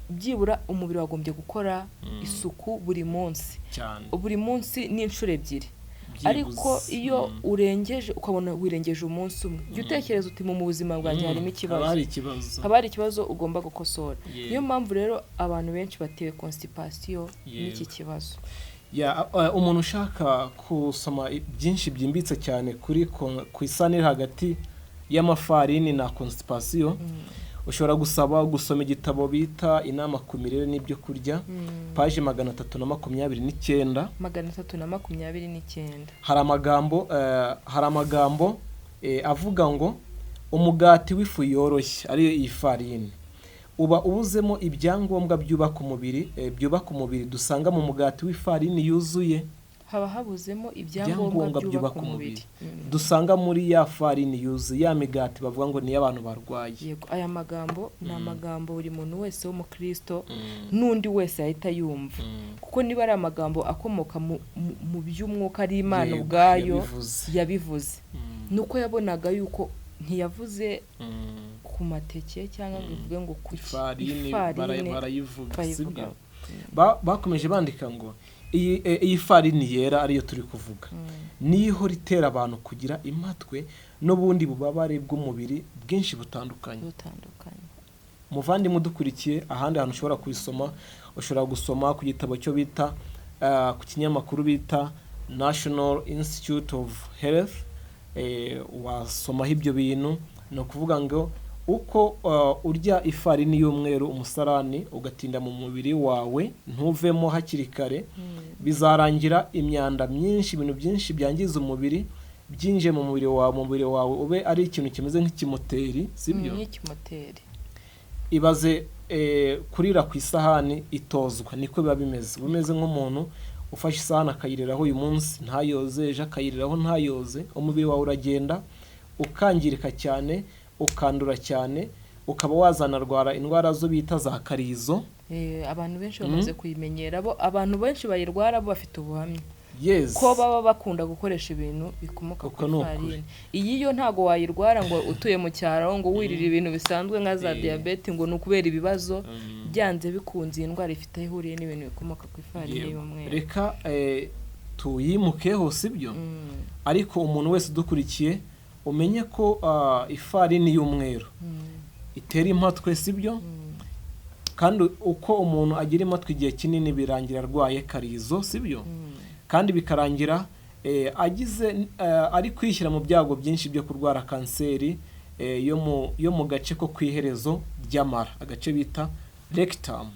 byibura umubiri wagombye gukora isuku buri munsi, buri munsi n'inshuro ebyiri. Byibuze. Ariko iyo urengeje, ukabona wirengeje umunsi umwe, jya utekereza uti mu buzima bwanjye harimo ikibazo. Haba hari ikibazo. Haba hari ikibazo ugomba gukosora. Niyo mpamvu rero abantu benshi batewe constipation n'iki kibazo. Ya, umuntu ushaka gusoma byinshi byimbitse cyane kuri ku isano iri hagati y'amafarini na constipation, ushobora gusaba gusoma igitabo bita Inama ku mirire n'ibyo kurya, paji 329. 329. Hari amagambo avuga ngo umugati w'ifu yoroshye, ariyo iyi farini, uba ubuzemo ibyangombwa byubaka umubiri dusanga mu mugati w'ifarini yuzuye. Haba habuzemo ibyangombwa Ibyangombwa byubaka umubiri dusanga muri ya farini yuzuye, ya migati bavuga ngo ni iy'abantu barwaye. Yego, aya magambo ni amagambo buri muntu wese w'umukristo n'undi wese yahita yumva, kuko niba ari amagambo akomoka mu by'umwuka, ari Imana ubwayo Yabivuze. yabivuze, nuko yabonaga yuko ntiyavuze ku mateke cyangwa ngo ivuge ngo kuki Ifarini ifarini barayivuga, bayivuga. Sibyo? Bakomeje bandika ngo iyi farini yera, ariyo turi kuvuga, niyo ihora itera abantu kugira impatwe n'ubundi bubabare bw'umubiri bwinshi butandukanye. Butandukanye. Muvandimwe udukurikiye, ahandi hantu ushobora kubisoma, ushobora gusoma ku gitabo cyo bita ku kinyamakuru bita National Institute of Health, wasomaho ibyo bintu. Ni ukuvuga ngo uko urya ifarini y'umweru, umusarani ugatinda mu mubiri wawe ntuvemo hakiri kare, bizarangira imyanda myinshi, ibintu byinshi byangiza umubiri byinjiye mu mubiri wawe, umubiri wawe ube ari ikintu kimeze nk'ikimoteri, sibyo? Nk'ikimoteri. Ibaze kurira ku isahani itozwa, niko biba bimeze. Uba umeze nk'umuntu ufashe isahani akayiriraho uyu munsi ntayoze, ejo akayiriraho ntayoze. Umubiri wawe uragenda ukangirika cyane, ukandura cyane, ukaba wazanarwara indwara zo bita za karizo. Abantu benshi bamaze kuyimenyera, bo abantu benshi bayirwara bo bafite ubuhamya ko baba bakunda gukoresha ibintu bikomoka Uko ku ni ukuri. ifarini. Iyi yo ntago wayirwara ngo utuye mu cyaro, ngo wirira ibintu bisanzwe nka za diyabete, ngo ni ukubera ibibazo. Byanze bikunze iyi ndwara ifite aho ihuriye n'ibintu bikomoka ku ifarini y'umweru. Reka tuyimukeho, sibyo? Ariko umuntu wese udukurikiye, umenye ko ifarini y'umweru itera impatwe, sibyo? Kandi uko umuntu agira impatwe igihe kinini, birangira arwaye karizo, sibyo? Kandi bikarangira agize ari kwishyira mu byago byinshi byo kurwara kanseri yo mu gace ko ku iherezo ry'amara, agace bita rectum.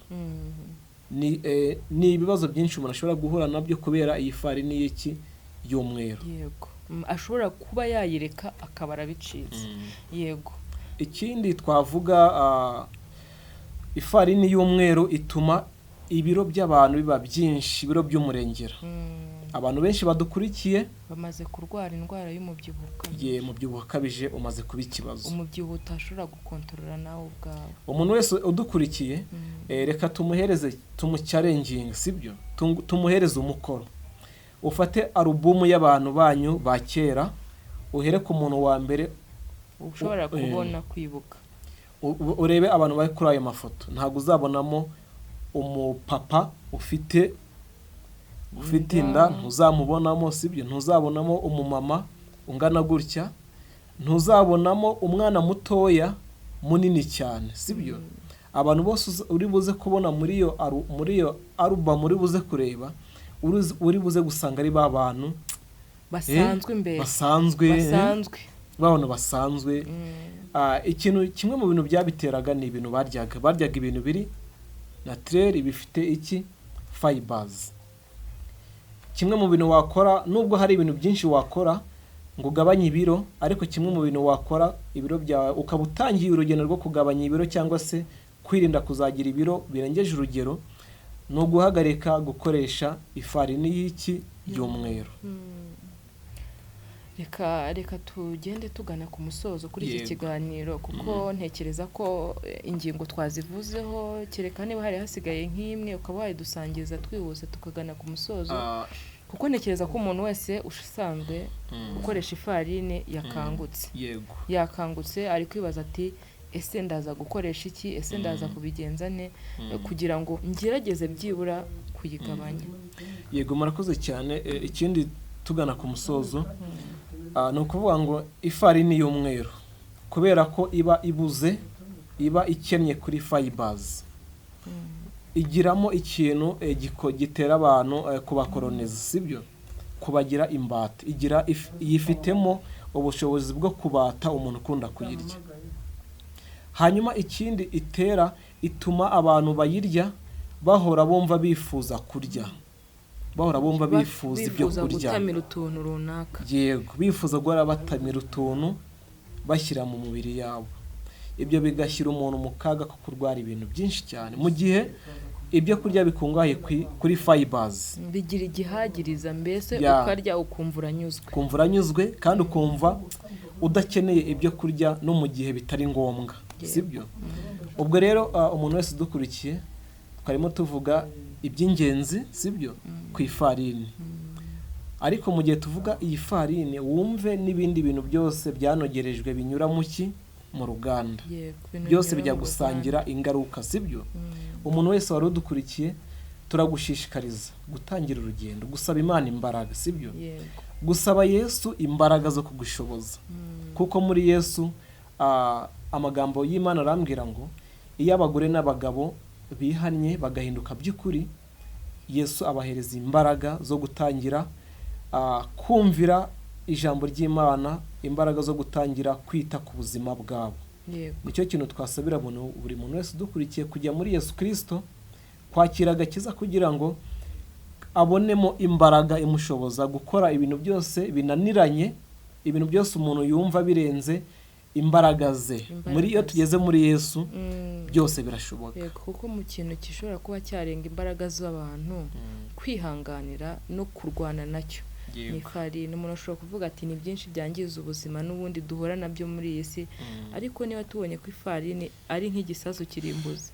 Ni ibibazo byinshi umuntu ashobora guhura nabyo kubera iyi farini y'iki y'umweru. Yego, ashobora kuba yayireka akaba arabicitse, yego. Ikindi twavuga, ifarini y'umweru ituma ibiro by'abantu biba byinshi, ibiro by'umurengera. Abantu benshi badukurikiye bamaze kurwara indwara y'umubyibuho ukabije. Ye, umubyibuho ukabije umaze kuba ikibazo. Umubyibuho utashobora gukontorora nawe ubwawe. Umuntu wese udukurikiye, reka tumuhereze, tumuchallenginge, sibyo? Tumuhereze umukoro. Ufate alubumu y'abantu banyu ba kera, uhere ku muntu wa mbere ushobora kubona kwibuka, urebe abantu bari kuri ayo mafoto. Ntabwo uzabonamo umupapa ufite inda, ntuzamubonamo, sibyo? Ntuzabonamo umumama ungana gutya, ntuzabonamo umwana mutoya munini cyane, sibyo? Abantu bose uri buze kubona muri iyo alubamu uri buze kureba, uri buze gusanga ari ba bantu basanzwe imbere, basanzwe, abantu basanzwe. Ikintu kimwe mu bintu byabiteraga ni ibintu baryaga ibintu biri naturel, bifite iki fibers. Kimwe mu bintu wakora, nubwo hari ibintu byinshi wakora ngo ugabanye ibiro, ariko kimwe mu bintu wakora ibiro byawe ukaba utangiye urugendo rwo kugabanya ibiro cyangwa se kwirinda kuzagira ibiro birengeje urugero, ni uguhagarika gukoresha ifarini y'iki y'umweru. Reka tugende tugana ku musozo kuri iki kiganiro, kuko ntekereza ko ingingo twazivuzeho, kereka niba hari hasigaye nk'imwe ukaba wayidusangiza twihuse tukagana ku musozo, kuko ntekereza ko umuntu wese usanzwe ukoresha ifarini yakangutse. Yakangutse ari kwibaza ati ese ndaza gukoresha iki, ese ndaza kubigenza ne kugira ngo ngerageze byibura kuyigabanya. Yego, murakoze cyane. Ikindi tugana ku musozo, ni ukuvuga ngo ifarini y'umweru kubera ko iba ibuze, iba ikennye kuri fibers, igiramo ikintu gitera abantu kubakoroniza, sibyo? Kubagira imbata. Igira yifitemo ubushobozi bwo kubata umuntu ukunda kuyirya. Hanyuma ikindi itera, ituma abantu bayirya bahora bumva bifuza kurya, bahora bumva bifuza ibyo kurya, gutamira utuntu runaka. Yego, bifuza guhora batamira utuntu bashyira mu mubiri yabo. Ibyo bigashyira umuntu mu kaga ko kurwara ibintu byinshi cyane, mu gihe ibyo kurya bikungahaye kuri fibers bigira igihagiriza, mbese ukarya ukumva uranyuzwe, ukumva uranyuzwe kandi ukumva udakeneye ibyo kurya no mu gihe bitari ngombwa, sibyo? Ubwo rero umuntu wese udukurikiye, twarimo tuvuga iby'ingenzi, sibyo, ku ifarini. Ariko mu gihe tuvuga iyi farini, wumve n'ibindi bintu byose byanogerejwe binyura mu ki mu ruganda, byose bijya gusangira ingaruka, sibyo? Umuntu wese wari udukurikiye, turagushishikariza gutangira urugendo, gusaba Imana imbaraga, sibyo? Gusaba Yesu imbaraga zo kugushoboza, kuko muri Yesu amagambo y'Imana arambwira ngo iyo abagore n'abagabo bihannye bagahinduka by'ukuri, Yesu abahereza imbaraga zo gutangira kumvira ijambo ry'Imana, imbaraga zo gutangira kwita ku buzima bwabo. Nicyo kintu twasabira buri muntu wese udukurikiye, kujya muri Yesu Kristo, kwakira agakiza kugira ngo abonemo imbaraga imushoboza gukora ibintu byose binaniranye, ibintu byose umuntu yumva birenze imbaraga ze. Muri iyo tugeze muri Yesu byose birashoboka. Kuko mu kintu gishobora kuba cyarenga imbaraga z'abantu, kwihanganira no kurwana nacyo ni ifarini. Umuntu ashobora kuvuga ati ni byinshi byangiza ubuzima n'ubundi duhura nabyo muri iyi si, ariko niba tubonye ko ifarini ari nk'igisasu kirimbuzi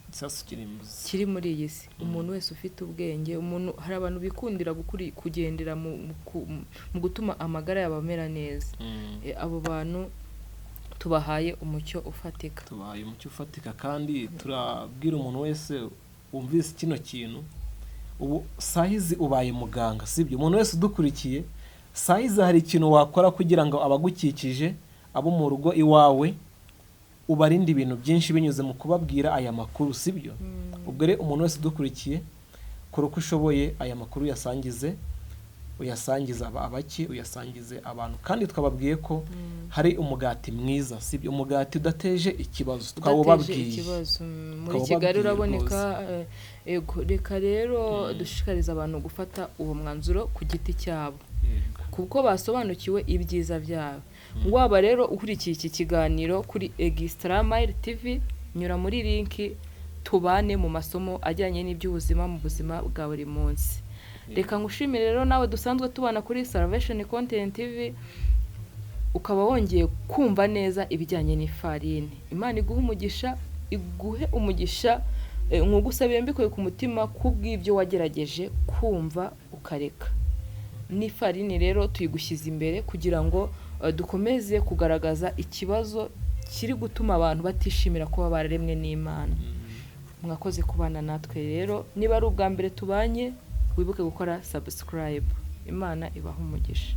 kiri muri iyi si, umuntu wese ufite ubwenge, umuntu hari abantu bikundira kugendera mu gutuma amagara yabo amera neza, abo bantu tubahaye umucyo ufatika. Tubahaye umucyo ufatika, kandi turabwira umuntu wese wumvise kino kintu, ubu sahizi ubaye muganga, sibyo? Umuntu wese udukurikiye, sahizi hari ikintu wakora kugira ngo abagukikije, abo mu rugo iwawe, ubarinde ibintu byinshi binyuze mu kubabwira aya makuru, sibyo? Ubwo rero umuntu wese udukurikiye, kora uko ushoboye aya makuru uyasangize, uyasangize abaki, uyasangize abantu. Kandi twababwiye ko hari umugati mwiza, sibyo? Umugati udateje ikibazo, twawubabwiye muri Kigali uraboneka. Reka rero dushishikariza abantu gufata uwo mwanzuro ku giti cyabo, kuko basobanukiwe ibyiza byabo. Waba rero ukurikiye iki kiganiro kuri Extra Mile TV, nyura muri linki tubane mu masomo ajyanye n'iby'ubuzima mu buzima bwa buri munsi. Reka ngushimire rero nawe dusanzwe tubana kuri Salvation Content TV, ukaba wongeye kumva neza ibijyanye n'ifarini. Imana iguhe umugisha, iguhe umugisha, nkugusabiye mbikuye ku mutima kubw'ibyo wagerageje kumva ukareka. N'ifarini rero tuyigushyize imbere kugira ngo dukomeze kugaragaza ikibazo kiri gutuma abantu batishimira kuba bararemwe n'Imana. Mwakoze kubana natwe rero, niba ari ubwa mbere tubanye, wibuke gukora subscribe. Imana ibahe umugisha.